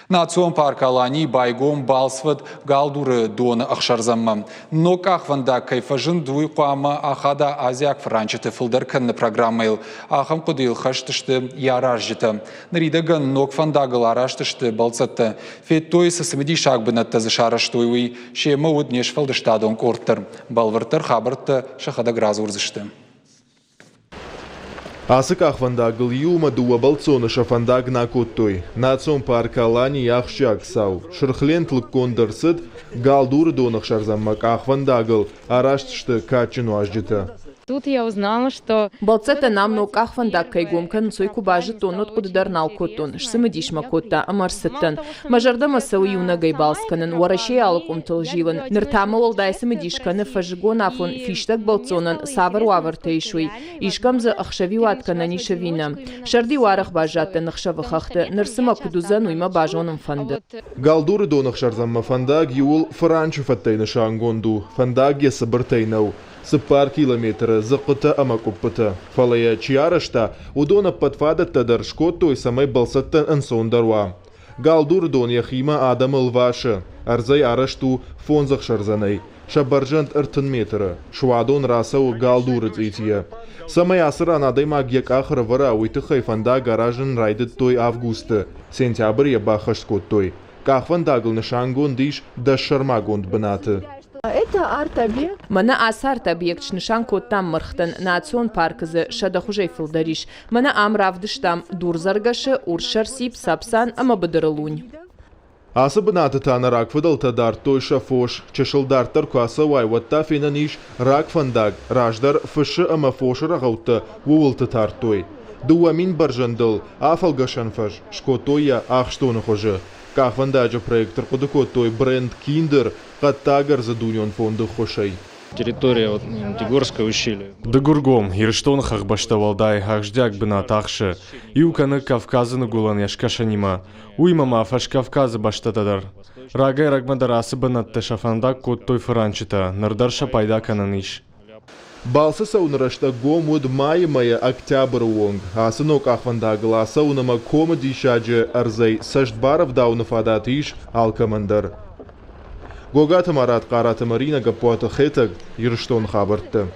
Национ парк Аланийы байгом балцвӕд Галдуры доны ӕхсӕрдзӕнмӕ. Ног къахвӕндаг кӕй фӕзынд, уый хъуамӕ ахада азиаг фыранчыты фылдӕр кӕныны программӕйыл. Ахӕм хъуыдыйыл хӕст сты йӕ аразджытӕ. Ныридӕгӕн ног фӕндагыл арӕзт сты бӕлццӕттӕ. Федтой, цы цымыдисаг бынӕттӕ дзы сарӕзтой, уый. Семӕ уыд не сфӕлдыстадон къорд дӕр. Бӕлвырддӕр хабӕрттӕ сӕхӕдӕг радзурдзысты. Ацы къахвӕндагыл иумӕ дыууӕ бӕлццоны сӕ фӕндаг нӕ кодтой. Национ парк Алани-йы ахсджиаг цау, сырх лент лыггонд ӕрцыд, Галдуры доны ӕхсӕрдзӕнмӕ къахвӕндагыл арӕзт сты кадджын уазджытӕ. Тут я узнала, что Бӕлццӕттӕ нӕм ног къахвӕндаг кӕй гом кӕнынц, уый куы базыдтон, уӕд хъуыды дӕр нал кодтон, сцымыдис мӕ кодта ӕмӕ ӕрцыдтӕн. Мӕ зӕрдӕмӕ цӕуы иунӕгӕй балц кӕнын, Уӕрӕсейы алы къуымтыл зилын. Ныр та мӕ уӕлдай цымыдис кӕны фӕззыгон афон фистӕг бӕлццонӕн цавӕр уавӕртӕ ис, уый. Искӕм дзы ӕхсӕвиуат кӕнӕн ис ӕви нӕ. Сӕрд-иу арӕх баззадтӕн ӕхсӕвы хӕхты, ныр цымӕ куыд уыдзӕн, уый мӕ базонын фӕнды. Галдуры доныхсӕрдзӕнмӕ фӕндаг иууыл фыранчы фӕдтӕй нысангонд у, фӕндаг йӕ цыбыртӕй нӕу. 4 километры дзыхъхъытӕ ӕмӕ къуыппытӕ. Фӕлӕ йӕ чи арӕзта, уыдон ӕппӕт фадӕттӕ дӕр скодтой, цӕмӕй бӕлцӕттӕн ӕнцондӕр уа. Галдуры дон йӕхимӕ адӕмы лвасы. Ӕрдзӕй арӕзт у фондз ӕхсӕрдзӕнӕй. Сӕ бӕрзӕнд 30 метры. Суадон рацӕуы Галдуры цъитийӕ. Цӕмӕй ацы ран адӕймаг йӕ къах ӕрӕвӕра, уый тыххӕй фӕндаг аразын райдыдтой августы. Сентябры йӕ баххӕст кодтой. Къахвӕндагыл нысангонд ис дӕс сӕрмагонд бынаты. Это арт-объект. Мӕнӕ ацы арт-объект снысан кодтам мӕргътӕн. Национ паркы дзы 100 хуызӕй фылдӕр ис. Мӕнӕ ам равдыстам дурдзӕргӕсы, урссӕрсип, сапсан ӕмӕ быдыры лунь. Ацы бынаты та нӕ рагфыдӕлтӕ дардтой сӕ фос. Чысыл дарддӕр куы ацӕуай, уӕд та фенӕн ис рагфӕндаг, раздӕр фысы ӕмӕ фосы рӕгъӕуттӕ ууылты тардтой. 2000 бӕрзӕндыл афӕлгӕсӕн фӕз скодтой йӕ ахстоны хуызы. Къахвӕндаджы проект ӕрхъуыды кодтой бренд Киндер хъӕддаг ӕрдзы дунеон фонды ӕххуысӕй. Территория вот, Дигорское ущелье. Дыгургом, Ирыстоны хӕхбӕстӕ уӕлдай ахсджиаг бынат ахсы. Иу кӕны Кавказы ныгуылӕн йӕ скӕсӕнимӕ. Уыимӕ ма Фӕскавказы бӕстӕтӕ дӕр. Рагӕй-рӕгмӕ дӕр ацы бынӕтты сӕ фӕндаг кодтой фыранчытӕ, ныр дӕр сӕ пайда кӕнӕн ис. Балцы цӕуыны рӕстӕг гом уыд майы мӕйӕ октябры онг. Ацы ног къахвӕндагыл ацӕуын ӕмӕ комы диссаджы ӕрдзӕй цӕст барӕвдауыны фадат ис алкӕмӕн дӕр. Гогаты Марат, Хъараты Маринӕ, Гаппуаты Хетӕг, Ирыстоны хабӕрттӕ.